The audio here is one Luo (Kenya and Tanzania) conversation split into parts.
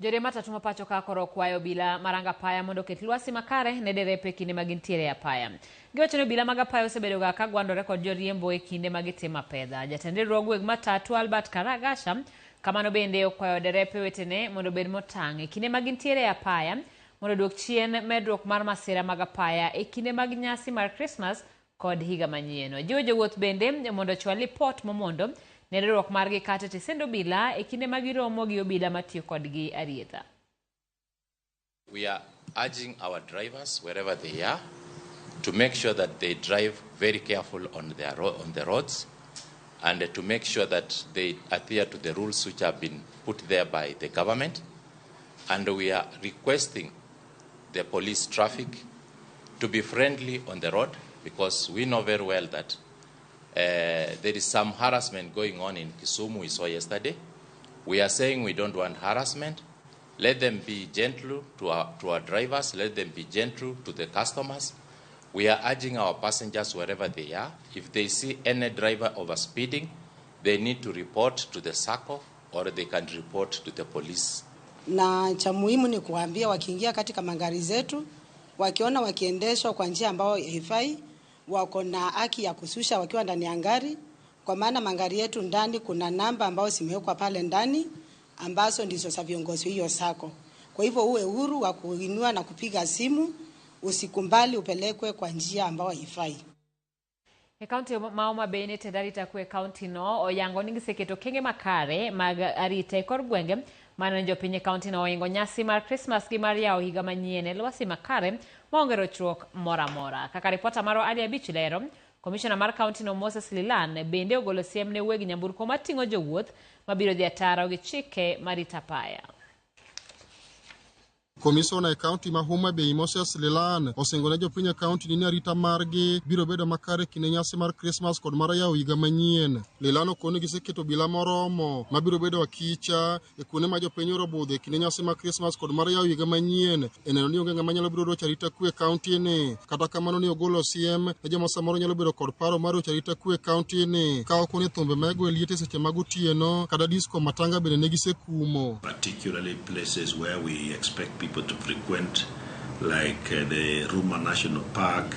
Joriemb matatu ma pacho ka koro okwayo obila ma Ranga Apaya mondo oket lwasi makare ne derepe e kinde ma gintiere e apaya. Giwacho ni obila mag apaya osebedo ga ka gwandore kod joriembo e kinde ma gitimo apedha. Jatend riwruog weg matatu Albert Karagasha kamano bende okwayo derepe wetene mondo obed motang' e kinde ma gintiere e apaya mondo oduok chien medruok mar masira mag apaya e kinde mag nyasi mar Krismas kod higa manyien. Ojiwo jowuoth bende mondo ochwal lipot momondo ne riwruok margi kata e tesend obila e kinde ma giromo gi obila matiyo kodgi arietha. We are urging our drivers wherever they are to make sure that they drive very careful on the roads and to make sure that they adhere to the rules which have been put there by the government. And we are requesting the police traffic to be friendly on the road because we know very well that there is some harassment going on in Kisumu, we saw yesterday. We are saying we don't want harassment. Let them be gentle to our drivers. Let them be gentle to the customers. We are urging our passengers wherever they are, if they see any driver overspeeding, they need to report to the SACCO or they can report to the police. Na cha muhimu ni kuambia wakiingia katika magari zetu, wakiona wakiendeshwa kwa njia ambayo haifai, wako na haki ya kushusha wakiwa ndani ya gari, kwa maana magari yetu ndani kuna namba ambayo zimewekwa pale ndani ambazo ndizo za viongozi hiyo SACCO. Kwa hivyo uwe huru wa kuinua na kupiga simu, usikubali upelekwe kwa njia ambayo haifai. E kaunti ma Homa Bay ni tend arita kwe e kaunti no oyango ni giseketo okenge makare mag arita e kor gwenge mano jopiny e kaunti no oingo nyasi mar Krismas gi mar yawo higa manyien e lwasi makare maonge rochruok moro amora. Kaka ripota marwa Ali Abich lero, komishona mar kaunti no Moses Lilan bende ogolo siem ne weg nyamburko mating'o jowuoth mabiro dhi ataro gi chike marito apaya. Komisona e kaunti ma Homa Bay Moses Lilan osingo ne jopiny e kaunti ni arita margi biro bedo makare kinde nyasi mar Krismas kod mar yawo higa manyien. Lilan okoni ni giseketo obila moromo mabiro bedo akicha e kuonde ma jopiny ohero budho e kinde nyasi mar Krismas kod mar yawo higa manyien e neno ni onge ng'ama nyalo biro rocho arita kwe e kaunti ni. Kata kamano ni ogolo siem ne joma samoro nyalo bedo kod paro mar rocho arita kwe e kaunti ni ka okoni thumbe ma igo e liete seche mag otieno kata disco matanga bende ne gisekumo. Particularly places where we expect people to frequent, like the Ruma National Park,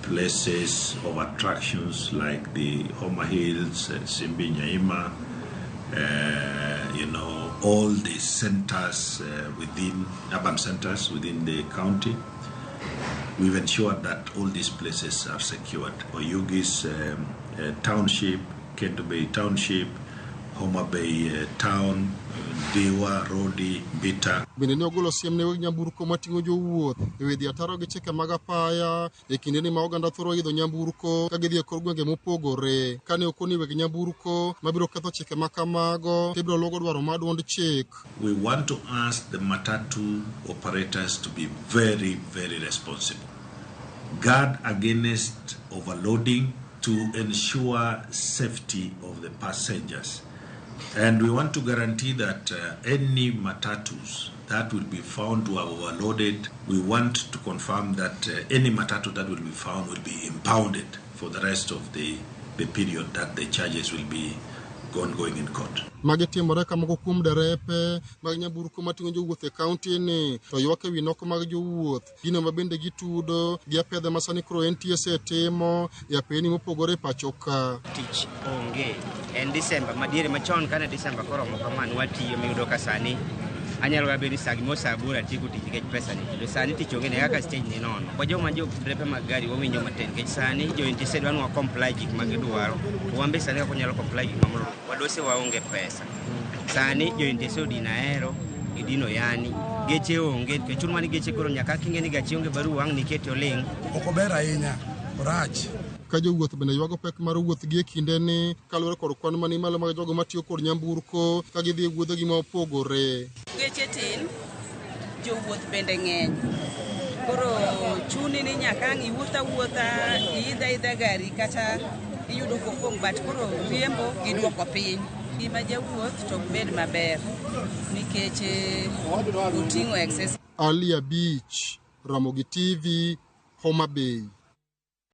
places of attractions like the Homa Hills, Simbi Nyaima, all the centers within, urban centers within the county. We've ensured that all these places are secured. Oyugis Township, Kendu Bay Township, Homa Bay Town, Ndhiwa, Rodi, Mbita. Bende ne ogolo siem ne weg nyamburko mating'o jowuoth e wi dhi ataro gi chike mag apaya e kindeni ma oganda thoro idho nyamburko ka gidhi e kor gwenge mopogore. Kane okoni weg nyamburko mabiro ketho chike ma kamago to ibiro luwo dwaro mar duond chik. We want to ask the matatu operators to be very, very responsible. Guard against overloading to ensure safety of the passengers. And we want to guarantee that any matatus that will be found to have overloaded, we want to confirm that any matatu that will be found will be impounded for the rest of the period that the charges will be ongoing in court. Magi timore ka moko kuom derepe mag nyamburko mating'o jowuoth e kaunti ni to ywak ewi nok mag jowuoth gino ma bende gitudo gi apedha ma sani koro NTSA timo e apeyni mopogore e pacho ka. Tich onge en Disemba madiere machon kane Disemba koromo kama nwatiyo miyudo ka sani anyalo ga bedo ni saa gimoro saa aboro atieko tich nikech pesa ni to sani tich onge ne kaka stage ni nono kwa joma jo drepe mag gari wawinjo matin nikech sani jo NTSA dwa ni wa comply gik ma gidwaro to wan be sani ok wanyalo comply gik mamoro wadose waonge pesa sani jo NTSA odino Ahero gidino yani geche onge nikech chuno ni geche koro nyaka king'e ni gachi onge barua ang' nikete oling' Ok ober ahinya, orach. Ka jowuoth bende ywago pek mar wuoth gi e kindeni kaluwore kod kwan mani malo mag jogo matiyo kod nyamburko ka gidhi e wuodhegi ma opogore. Geche tin, jowuoth bende ng'eny. Koro chuni ni nyaka ang' iwuoth awuotha, iidh aidha gari kata iyudo kopong' but koro riembo giduoko piny. Ngima jawuoth to ok bed maber nikech oting'o excess. Ali Abich, Ramogi TV, Homa Bay.